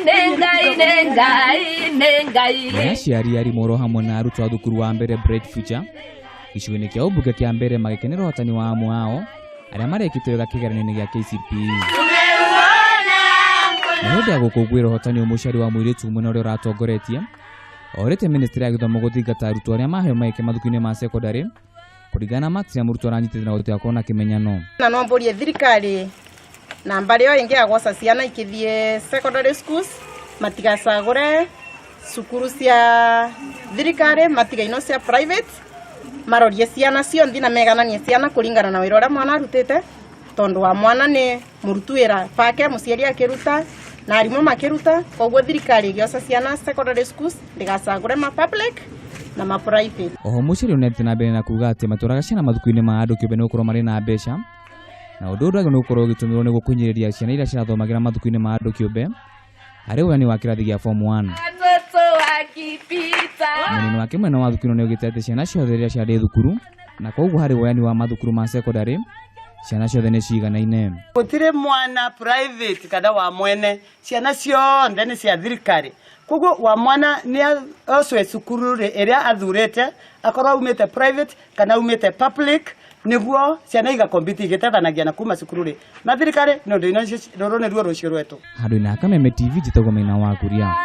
Nĩ Ngai, nĩ Ngai, nĩ Ngai. Nĩ aciari, arimũ oro hamwe na arutwo a thukuru wa mbere Bright Future gĩcigo-inĩ kĩa ũmbunge kĩa mbere magĩkenera ũhotani wa amwe ao arĩa marekĩte wega kĩgeranio-inĩ gĩa KCPE. Na hĩndĩ ya gũkũngũĩra ũhotani ũyũ, mũciari wa mũirĩtu ũmwe na ũrĩa ũratongoretie orĩtie ministry ya gĩthomo gũthingata arutwo arĩa maheo maĩke mathukuru-inĩ ma secondary kũringana na marks ya mũrutwo aranyitĩte na gũtigakorwo na kĩmenyano. Na no mbũrie thirikari na mbarĩ o ĩngĩ ya gwoca ciana ikĩthiĩ secondary schools matigacagũre cukuru cia thirikari, matiga ino cia private, marorie ciana cionthi na megananie ciana kũringana na wĩra ũrĩa mwana arutĩte, tondũ wa mwana nĩ mũrutu wĩra pake mũciari akĩruta na arimũ makĩruta. Koguo thirikari ĩgĩoca ciana secondary schools ndĩgacagũre ma public na ma private. Oho mũciari ũyũ nĩathiĩte na mbere na kuga atĩ matwaraga ciana mathukuru-inĩ ma andũ kĩũmbe nĩ gũkorwo marĩ na mbeca, na ũndũ ũyũ ndwagĩrĩirwo nĩ gũkorwo ũgĩtũmĩrwo nĩguo kũhinyĩrĩria ciana iria cirathomagĩra mathukuru-inĩ ma andũ kĩũmbe harĩ ũheani wa kĩrathi gĩa form 1. Watoto wakipita. Mũnini wake mwena wa thukuru nĩ augĩte atĩ ciana ciothe iria ciarĩ thukuru, na koguo harĩ woyani wa mathukuru ma secondary ciana ciothe nĩ ciganaine. Gũtirĩ mwana private kana wa mwene, ciana ciothe nĩ cia thirikari. Koguo wa mwana nĩ ocwe cukuru ĩrĩa athurĩte, akorwo aumĩte private kana aumĩte public, nĩguo ciana igakompiti igĩtethanagia na kuma cukuru rĩ ma thirikari, nĩ ũndũ ino rũrũ nĩruo rũciũ rwetu. Handũ-inĩ ha Kameme TV, njĩtagwo Maina wa Kuria.